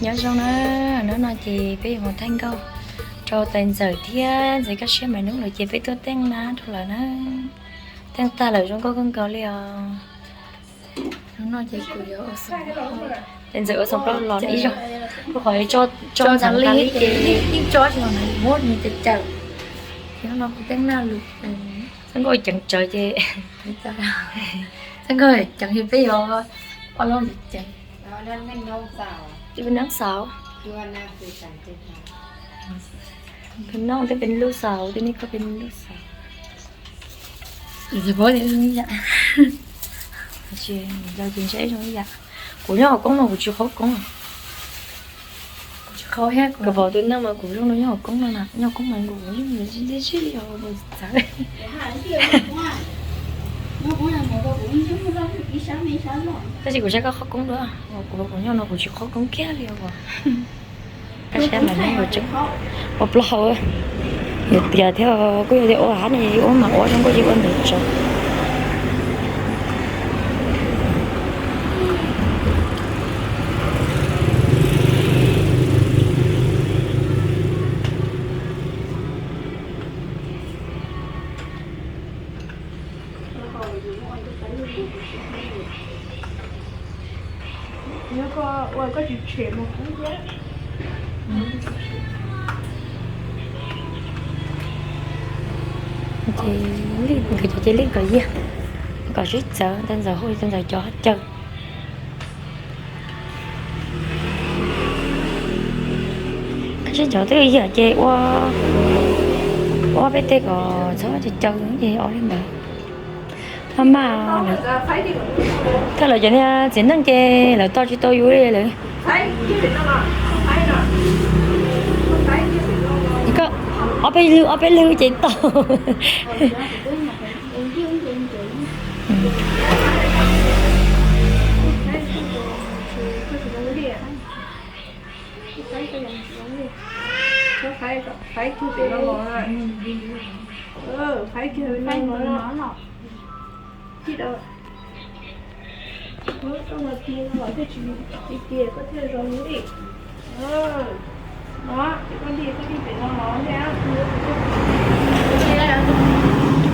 Nyob zoo na, hnub no ces peb yuav mus thaij nkauj rau tais ntxawm thiab ntxawm Kab Siab Maiv Noob lawv ces peb tuaj teej na rau lawv na. Teej tag lawm zoo nkauj kawg nkaus li os. Hnub no ces kuv yuav ua xoom plaub, tais ntxawm ua xoom plaub los ib zaug, rau qhov tso ntxhov li ces yeej tso tsis los na, muab nws caws caws. Ces hnub no kuv teej naj lus, txoj nkauj ceev tsawv ces, txoj nkauj ceev ces peb yuav ua lub ceev. Tus nab xauv, tus nab twb peb lub xauv, tus nej koj peb lub xauv. Yam, yog ces ntshe zoo ib yam. Kuv nyob hauv koob no kuv tsis qhaub koob. Kuv pom tus neeg mas kuv zoo no nyob hauv koob no na, nyob koob mas kuv yeej ntxim ntxim os, txawv. Tab sis kuv saib koj qhaub koob dua, kuv, kuv nyob no kuv tsis qhaub koob kiag li os. Kab Siab Maiv Noob tseem ua plaub hau, yus tias thiab kuj yog tias ua hab ne, ua mas ua zoo nkauj ces ua ntawd tso. Ces nkawd cov ces lij kom yag, kom sib txawv, tais ntxawm hu tais ntxawm cov caws. Sib cov twb yag ces ua, ua peb tej kom txhob caws caws ces ua li ntawd. Maj maj, thawj lawv cov niag txiv neej ces lawv tos tsis tau yus li lawm. Ob peb lwg, ob peb lwg ces tau.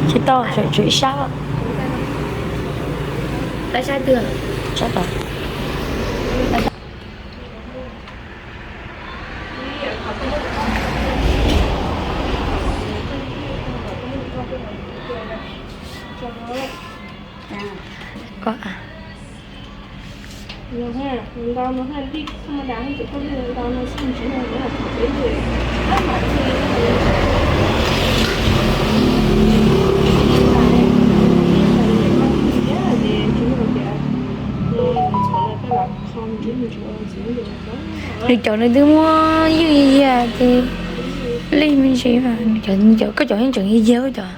Tsis tau, tshuav ib sab. Sab tod. Koj a. Nws cov nws twb muab ywj yag ces lij me ntsis, koj cov yeej tseem yag koj cov,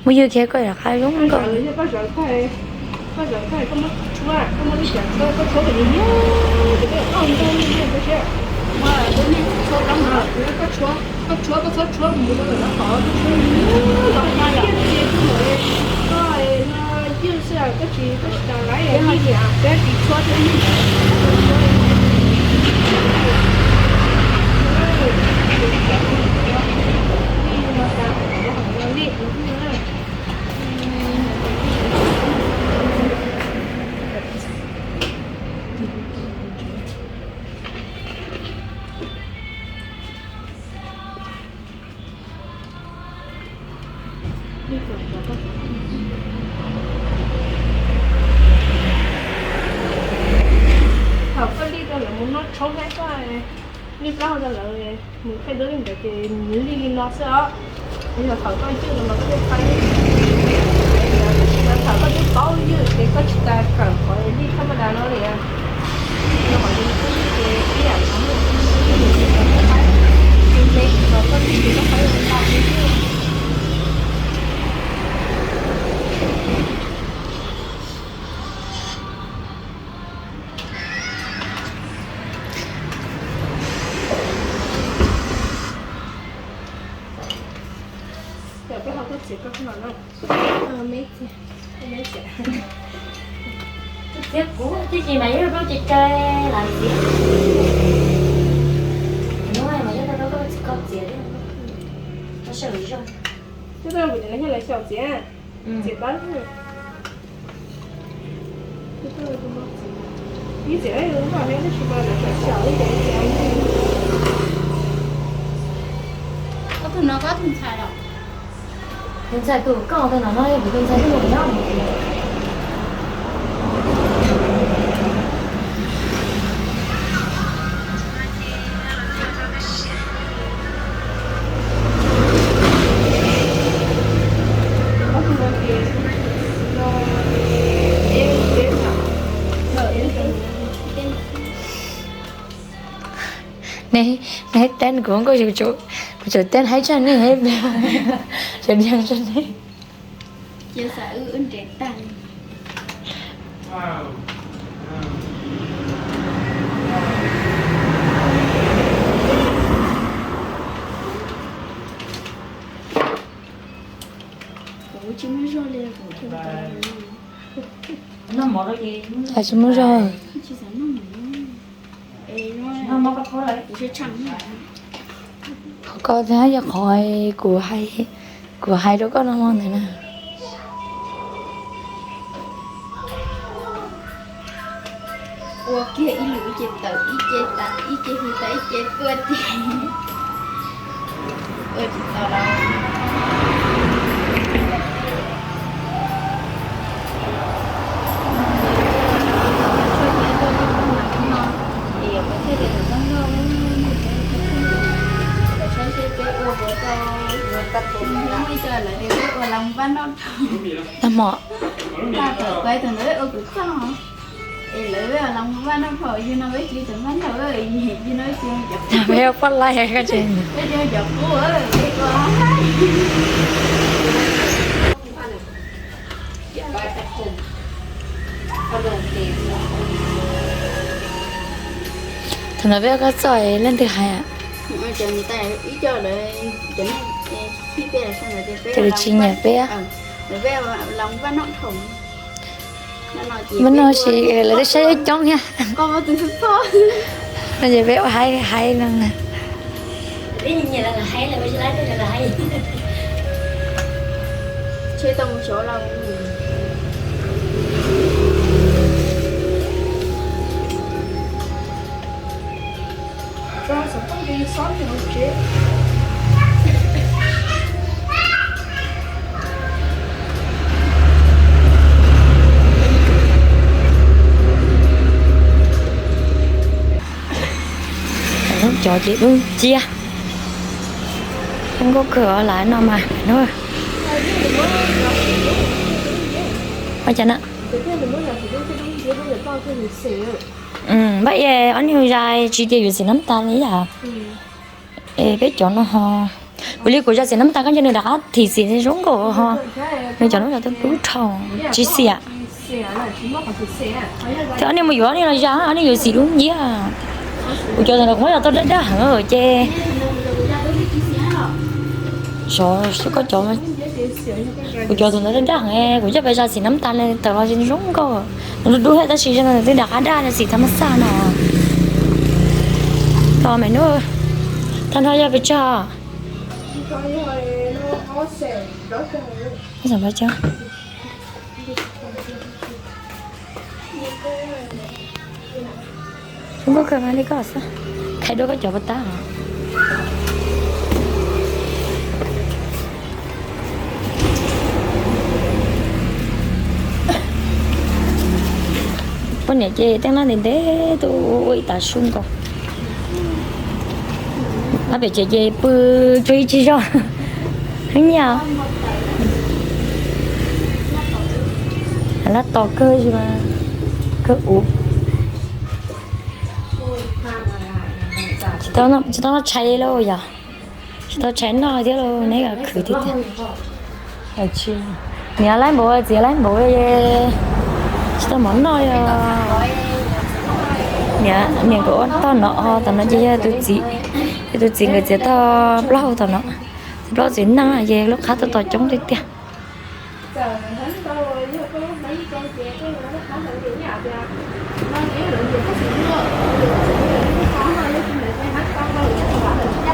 muab ywj kiag koj yam qab zoo nkauj. Thaum koj lij rau lawv mus noj tshoob thiab koj lij plaub hau rau lawv mus thaij duab li ntawd ces nws lij li no xwb os. Yog thaum koj ywj no mas koj thiaj faib, thaum koj twb paub ywj ces koj tsis tas kawm qhov lij thaj ma das no li. Txiav kuv tib si mas ib lub plaub ces cai lam txiav. Txiav, txiav tab, ib txiav, tab sis mas lawv tseem xyaum ib ces txiav. Ob tug no koj tus ntxhais los? Tus ntxhais tus koj tus no no yog kuv tus ntxhais tus no nyob. Neb, neb teeb kuv nkauj yus, kuv tseem teeb haib tshaj neb, tseem diag tshaj neb. Ces xav wb wb nres tag. Kuv tsis muaj zog li, kuv thiaj li tau. Tsis muaj zog. Qhov ko thiab yog qhov kuv hais, kuv hais rau koj no ntawd na. Ua kiag ib lwm ib ce tawm ib ce tas ib ce hu tas ib ce tuaj ces ua tsis tau lawm. Saib seb peb ua puas tau, ib co lawv tias peb ua los mus pab noj dhau. Tag hmo. Tag tawm kuv tus ntawd ua kuv txoj, es lawv los mus pab noj dhau, yug no peb tsis tau pab noj, yug no peb tsis, peb ua poj laib ko tsis, peb tsis cov qub, peb ua. Thaum no peb ua koj txoj leej twg hais? Ces lawv tsis nyiam peb. Mas no sis lawv twb saib coob thiab. No ces peb ua hais hais no. Lub cov ces dub nciab. Zoo nkauj kawg os, lam no mas no. Ua cas na? Npaj ob niag zais tsis tias yuav xim nab tas li yam. Es peb cov no ho, kuv li kuv zais xim nab tas koj nco nws rov qab thim xim zoo nkauj ho. Nws cov no yog tub dhau tsis xiam. Ces ob niag mus yuav ob niag los zais, ob niag yuav xim dub nciab. Kuv cov ntawd kuv muab yog tau daj daj heev ces sov koj cov, kuv cov tus ntawd daj daj heev, kuv coj pes zais xim nab tas tawm los zoo nkauj. Nws dub dub thiab tab sis zoo nws twb rov qab daj xim thab maj xaj no. Tos me nub, thab nrho yog pes tsawg? Zoo nkauj kawg mas li koj xwb. Qhia dua koj cov puas tab. Poj niam ces teeb lab ntev ntev tuaj ua ib tav su nkaus. Ab pem tsev ces pw cuag ib tsig zog. Nyiaj. Lab tos kawg, kawg ub. Tsis tau noj tshais li lauj yog. Tsis tau tshais noj thiab lauj, neb khwv tiag tiag. Niam laib npaum txiv laib npaum, tsis tau mov noj yog. Niam nkawd ua tog no, tom no ces yog tus txiv, yog tus txiv nkawd txiav tog plaub hau tom no. Txiv plaub txiv neej ces lub qhab tuaj tos coob tiag tiag.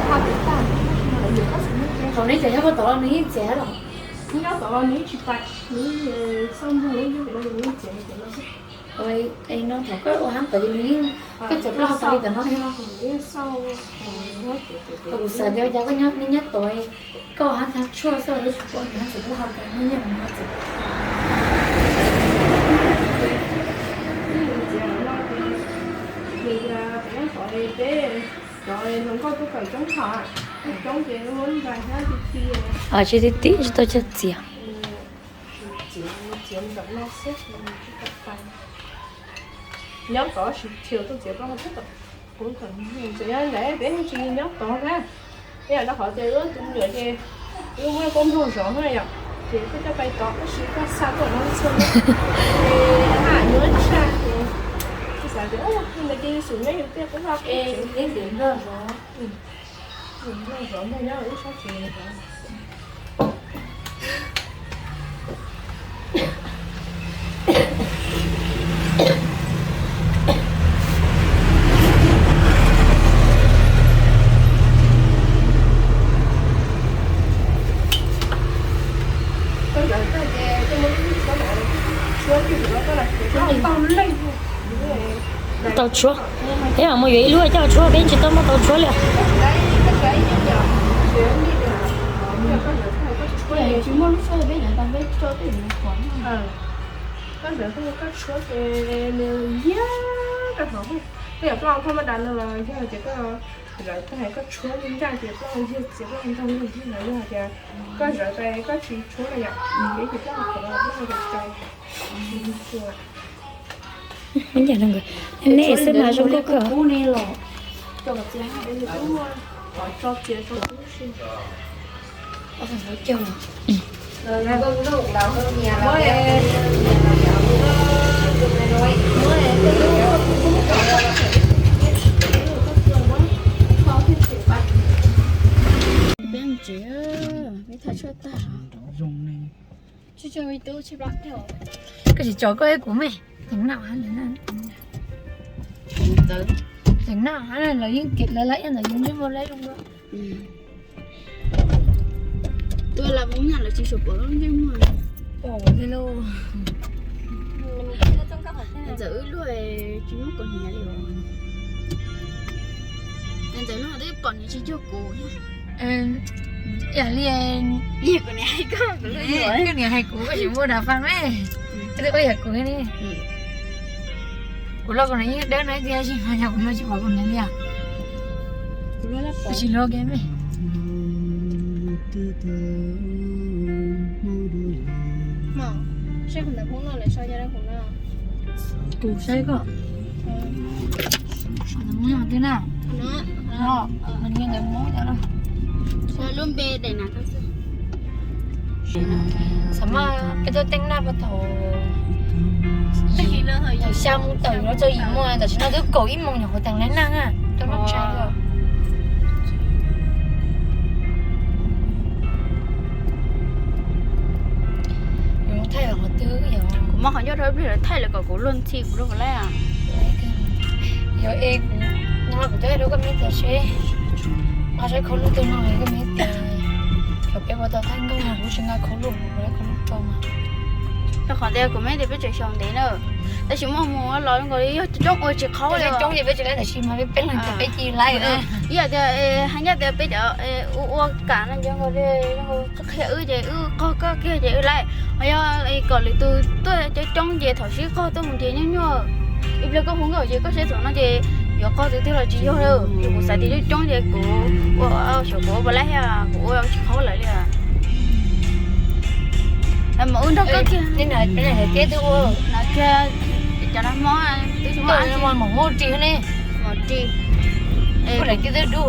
Thaum neb cov nyob puag tod los nws yeej txiav los? Nyob tod los nws yeej tsis pais, nws xauj nplooj lub ntuj no nws yeej txiav li cov no xwb. No thaum koj ua hab tod ces nws yeej, koj txiav plaub hau tas li tam no thiab no. Kuv xav tias cas koj nyob, neb nyob tod, koj ua hab tag tshuaj xwb, lub tshuaj nws hab txiav plaub hau tas, neb nyob nws hab txiav. Tsis ti ti tsis tau cog txiav. Nyob tod tsis tau txiav plaub hau. Txiav nyob ntawd peb tsis nyob tod na. Ib yam rau qhov tias wb tus me nyuam ces wb muaj koob nrog zov na yom, ces koj coj pais tod tab sis koj xa tuaj no txhua ces ha yuav tshaj ces kuv xav tias ntawd ces xum nyob yus tiaj kuv vaj kuv tsev nrog zov. Nrog zov nrog nyob ib sab tsev zov. Tau tshuab. Peb mam mus yuav ib lub coj tshuab, peb tsis tau muaj tau tshuab li. Tsis muaj lub tshuab peb yuav tau peb tso tej no qhov. Koj ntawd koj tshuab ces nws yag rau hauv. Koj yuav plaub hau thaj maj das no los yog tias koj zawv tag koj tshuab li ncaj ces plaub hau yag txias plaub hau ntog li thiab no, yog tias koj zawv tas koj tsis tshuab no yom, peb ces plaub hau qhov no plaub hau tsis tau. Nej xwb mas zoo nkauj kawg. Peb mus tsev, peb thaj tshuab tag. Koj tsis tso koj ib kuv me, teem naj, teem naj lawv yeej, lawv lawv ib ntawd yeej ntsej muag laib zoo. Tuaj lawv Hmoob Nyab lawv tsis tshua pom lub ntsej muag. Pom li lauj. Ntxawm wb luag tsis muab kaus hniav li os. Ntxawm no twb pom hniav tsis cuag kuv. Ib yam li kuv niam hais koj, kuv luag yuav, koj niam hais kuv koj tsis muaj das fas me. Koj twb ua yam kuv li. Kuv luag kaus hniav yeej dawb no ib txhia, tab sis mas yog kuv luag tsis pom kaus hniav li. Kuv tsis luag kiag me. Saib kuv ntawm Hmoob no lawv sau yog kuv no. Kuv saib koj. Ntawm Hmoob yog twg na? No, mas nws yog ntawm Hmoob cov na. Lub npe daim na. Xav mas peb tuaj teem naj puag thaum, thaum xya moo tawm yuav txog yim moo, tam sim no twb kaum ib moo nyuam qhuav teem naj na, tuaj noj tshais os. Yuav mus thaij qhov twg yog? Kuv muab qhov ncauj rau ib pliag lawv thaij lawv kom kuv luag ntxhi kuv rau qhov laij. Yog es kuv, no kuv twb hais rau koj me tias seb, no saib khau lub twg no koj me tias, thaum peb ua tau thaij nkauj no kuv tsis nqa khau lub, kuv lawv khau lub rau mas. Rau qhov tias kuv me tias peb tseem xyaum ntev na, tab sis muaj mus los nkaus yog coob ua tsis qhau li. Coob ces peb tsis laib, tab sis mas peb leeg ces peb cia laib na. Ib yam tias hais ncaj tias peb cov ua ua kam no ces nkaus li, nkaus qhia wb ces wb qaug koj kiag ces wb laib. Ho yog kom lwm tus tuaj coob coob ces thaum sib qaug tuaj mus ces nyuaj nyuaj. Ib pliag koj hu nkauj ces koj saib thaum no ces yuav qaug tus twg los tsis yog li. Kuv xav tias coob coob ces kuv ua xyaum kuv ua puas laib thiab kuv ua tsis qhau lawv li. Mas wb nrog koj kiag. Tiab twb ua, cov no hmo twb tsis muaj, mos ris ne, mos ris. Koj daim tiab twb dub,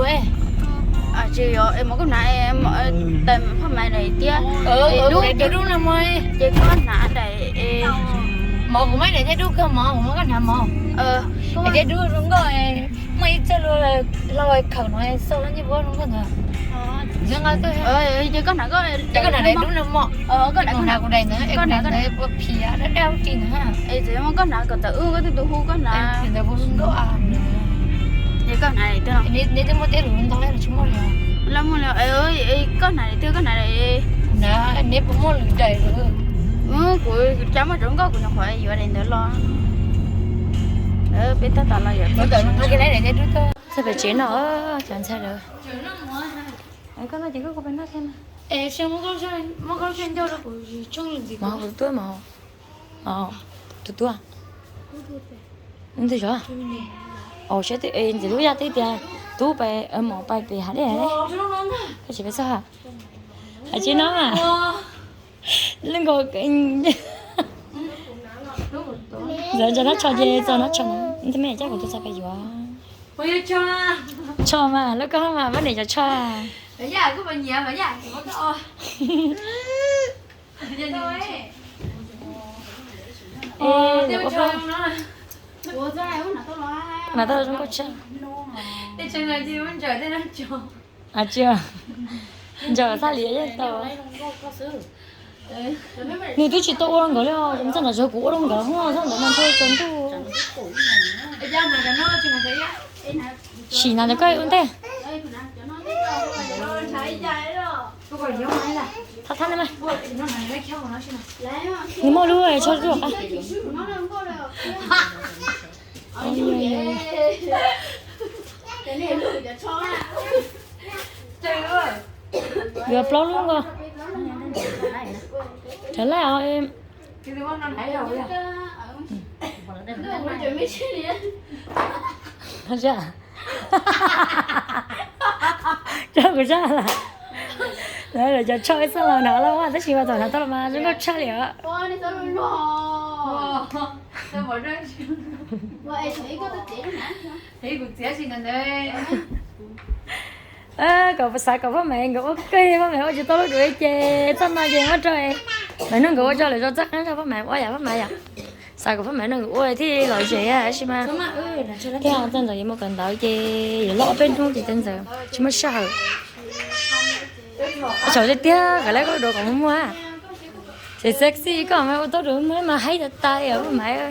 tsis yog mos koj hnav, tais phoj mas daim tiab dub dub no mos, ces koj hnav daim, mos kuv muab daim tiab dub kawg mos, kuv muab koj hnav mos. Daim tiab dub zoo nkauj, muaj ib txoj hlua hlau khawm no xauj ncej puab zoo nkauj ntag. Ces koj hnav, ces koj hnav daim dub no mos, kuv hnav kuv daim ntawd, kuv daim ntawd ua phiv dab dab ris ntag. Txawm muaj koj hnav kom tawm wb koj twb tus hu koj hnav ntawd puas zoo nkauj a. Koj hnav daim twg no? Neb twb muaj teb lus ntau los tsis muaj li. Los muaj li, koj hnav daim twg, koj hnav daim. Kuv hnav, neb puas muaj lwm daim lawm? Kuv cov muaj cov nkauj, kuv nyuam qhuav yuav daim ntawd los. Peb tab tom los yuav. Txog pem tsev no, cov ntxhais lawm. Koj noj ces koj kuj peb noj thiab na. Mas kuv tuaj mas. Tus tuaj. Ntxim lub, ntxim lub yaj teb tias tub pais mos pais pem hav dej, koj tsis pais txog. Hais tsis no mas. Lub nkaus. Ntxawm ntsa nab tsho ces txog nab tsho, nthe me cab kuv tus txog pes yuav. Tsho mas lub koj mas pab niam cov tsho. Mas tau zoo nkauj tshaj. Tsis, ntsaws xab liam yeej tau. Nws twb tsis tau ua rau nkawd li os, ntxaj nram zog kuv ua rau nkawd, ntxaj ntawd mas ntshe tsaus ntuj. Sim na cov koj ua ntej. Thab thab na. Nws muaj lub tsho lub qab. Yuav plaub lub nkaus. Rov laj os. Tso kuv zaj. Lawv cov tsho ib txoj los hnav los tab sis mas thaum hnav tau los mas zoo nkauj tshaj li os. Kom xav kom Phaj Maiv nkawd ua kawg, Phaj Maiv ua tsis tau lub duav ces txoj no ces muab rau Maiv Nuj nkawd ua tso, lawv zoo txoj qeeb rau Phaj Maiv ua yam Phaj Maiv yom. Xav kom Phaj Maiv Nuj nkawd ua thiaj lom zem tab sis mas thiaj txog ntawd yuav mus kawm ntawv ces yuav loj ob peb hnub ces txog ntawd tsis muaj sij hawm. Saum tiag tiag kom lawv lub duav kom muaj muaj. Ces sexy koj mas ua tau duav muaj mas haib tas tas os Phaj Maiv.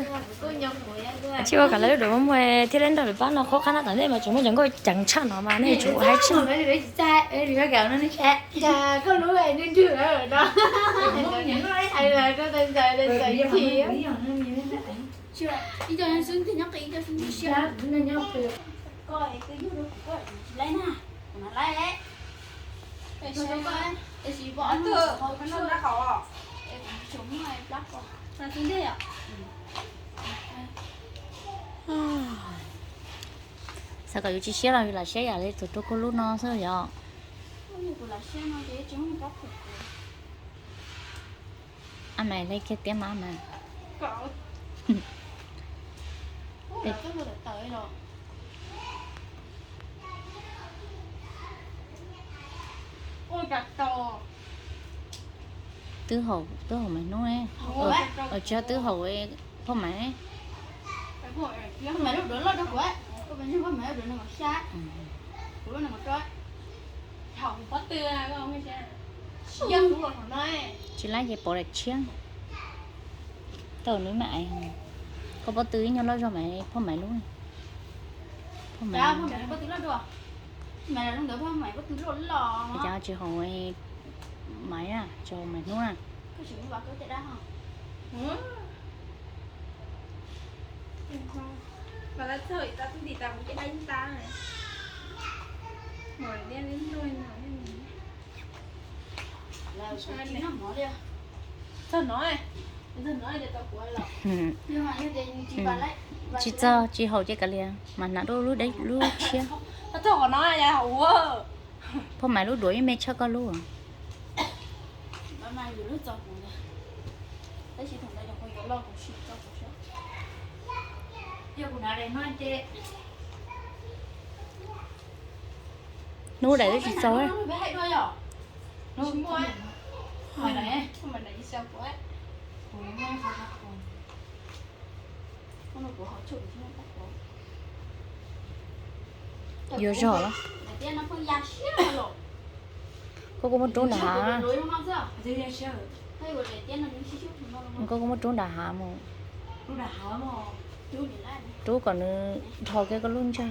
Tsis ua kom lawv lub duav muaj muaj thiaj li nrog lawv pab no qhuab qhab na, tom ntej mas tseem muaj cov nkauj ceev tshaj no mas nej tsum ua haib tshaj. Xav kom yus tsis siab los yus lam siab yam li tus rau kuv lub no xwb yom. A Maiv, li kiag tiab mas a Maiv. Twb haum, twb haum Maiv Nuj, tsis yog twb haum Phaj Maiv. Tsis laib ces pov daim tshiab. Tau nws mas, koj pob tw ib nyuag loj zog mas Phaj Maiv lub. Phaj Maiv, cas tsis haum Maiv na, tsis haum Maiv Hnub na. Tsis txog, tsis haum ces kav liam, mas hnav dua lub deb lub tshiab. Phaj Maiv lub duav yeej me tshaj koj lub. Hnub daim twb tsis txaus. Yuav zog los? Koj kuj muab rub nram hav. Koj kuj muab rub nram hav mus. Rub kom nws dhos kiag koj lub ntsej.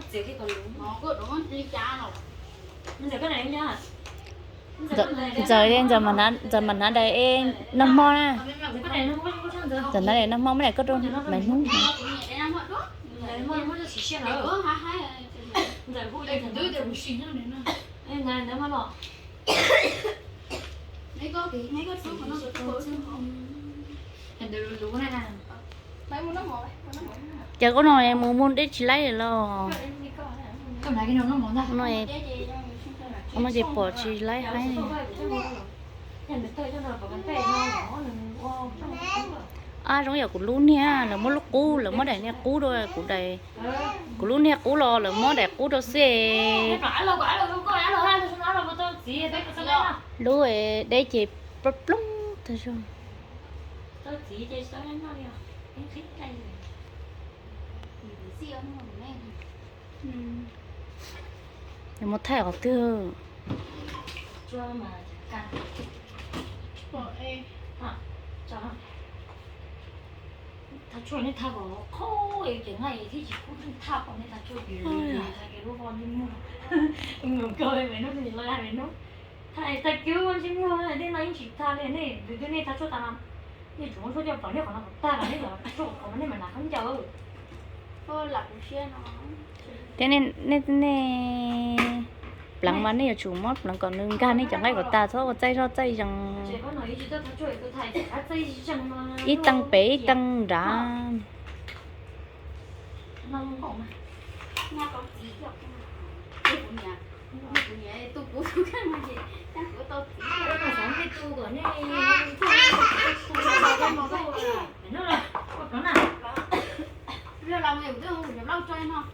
Ntxawm, ntxawm mam hnav dais es nag hmo na. Ntxawm hnav dais nag hmo muab dais koj rau Maiv Hnub. Ces ub no mus mus deb tsis laib los. Ub no ces pom tsis laib haib. Ab, zoo yam kuv lub niag lawv muab lub qub, lawv muab daim niag qub rau kuv, daim, kuv lub niag qub los lawv muab daim qub rau xwb. Lub deb ces plob ploog tag zog. Yuav mus thaij qhov twg? Thaij kiag ntsej muag tej no yeej tsis tag li nej, nej thaij tshuaj tas, nej tsum muab tshuaj coj plaws nej qhov no kom tag los nej yuav tshuaj qhov no nej mam hnav khaub ncaws. Thiab nej, nej pleev mas nej yuav tsum muab pleev kom nws nkag nej cov nqaij kom tas, txhob ua txaij zoj txaij zees. Ib teeg pem ib teeg nrad.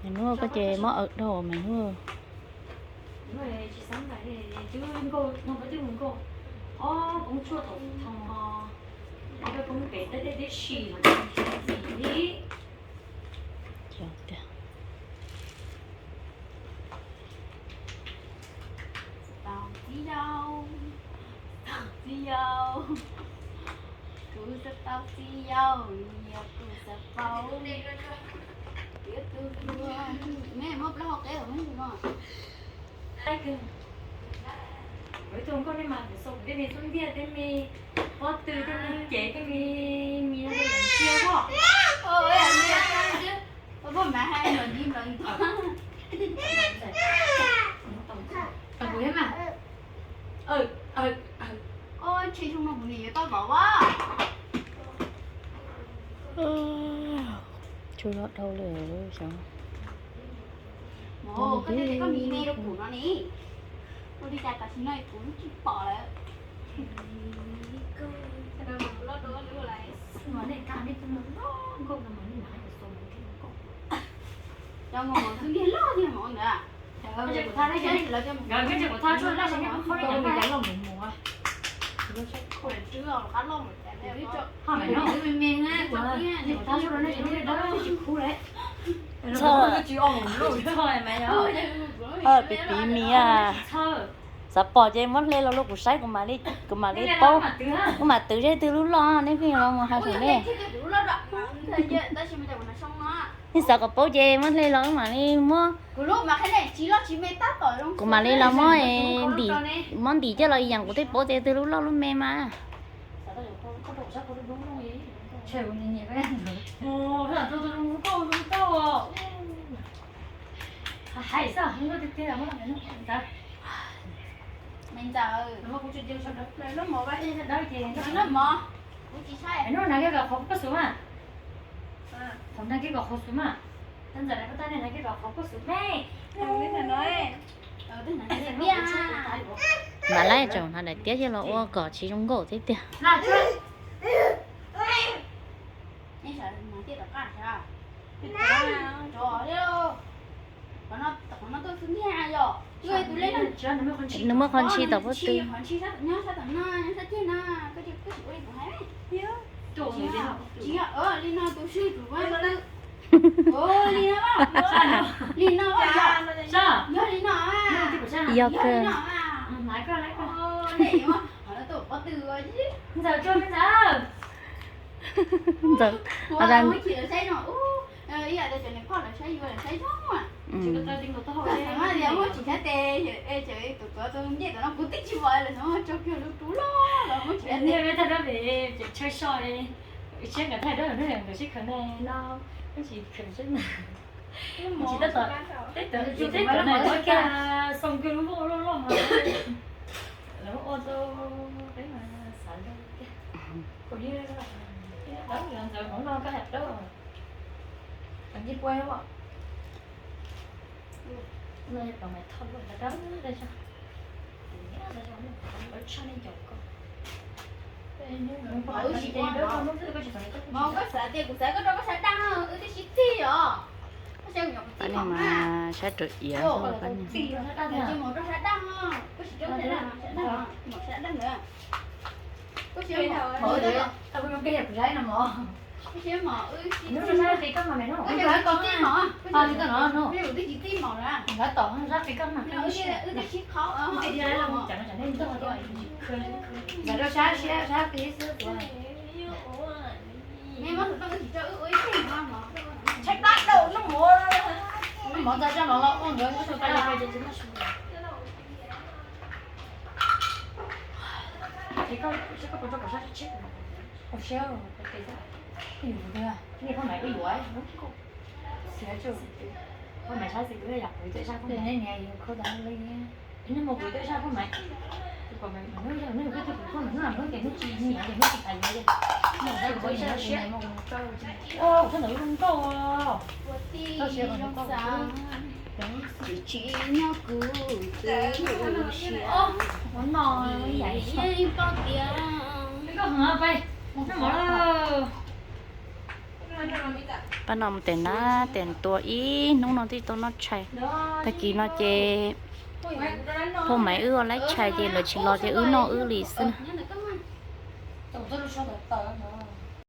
Hnub koj ces mob awm dhau mas hnub. Tau txiv yau, tau txiv yau, kuv xav tau txiv yau, yog kuv xav paub, yog tus hlub, nej muab plaub hau qeb los no. Ib tug nkauj nej mas kuv xav kuv tej me xub ntiag, tej me pob tw, tej me cev, tej me mis ntsia os. Kuv thiab mas. Tshuav zog dhau lawm xyov. Koj thiaj li koj mis me rau kuv no ne. Ua li cas tam sim no kuv tsis pom lawm. Cov mos mos xwb niag loj thiab mos ntawd. Txhob, piv piv mis as. Xav pom ces muab hle los rau kuv saib, kuv mam li paub. Kuv mam twv seb twg lub loj, nej pheej los mus hais saum nej. Nej xav kom paub ces muab hle los wb mam li muab. Kuv mam li los muab ntim, muab ntim coj los ib yam kuv thiaj paub tias twg lub loj lub me mas. Mam laib tsoom hnav daim tiab coj los ua kom tsis zoo nkauj thiab tiag. Nws muaj qhov ntshis tom pob tw. Yog kawg. Ntxawm, Tsis tab tom, tej tawv, tej tawv na, xoo kiag lub voj loj loj mas lawv ua rau peb mas xav zoo tiag. Kuv yeej dawb, ntxawv hauv no koj yam dawb. Nce pua os. No yog tau mas thoj luaj dawb dawb. Lawv tshaj nej caum koj. Koj xav tias kuv xav koj rau koj sawv daws, wb twb sib txig os. Pab neeg mas saib rau iav xwb pab neeg. Tshaib plab dau, noj mov, noj mov txog zaj no los ua nkawd ua tau tas los. Tsis nyob kuv twb lub siab, yeej paub tias. Pab no mus tes nab tes ntua ib hnub no twb tau noj tshais. Tag kis no ces phauj Maiv wb ua laib tshais ces lawv tsis los ces wb noj wb li xwb na.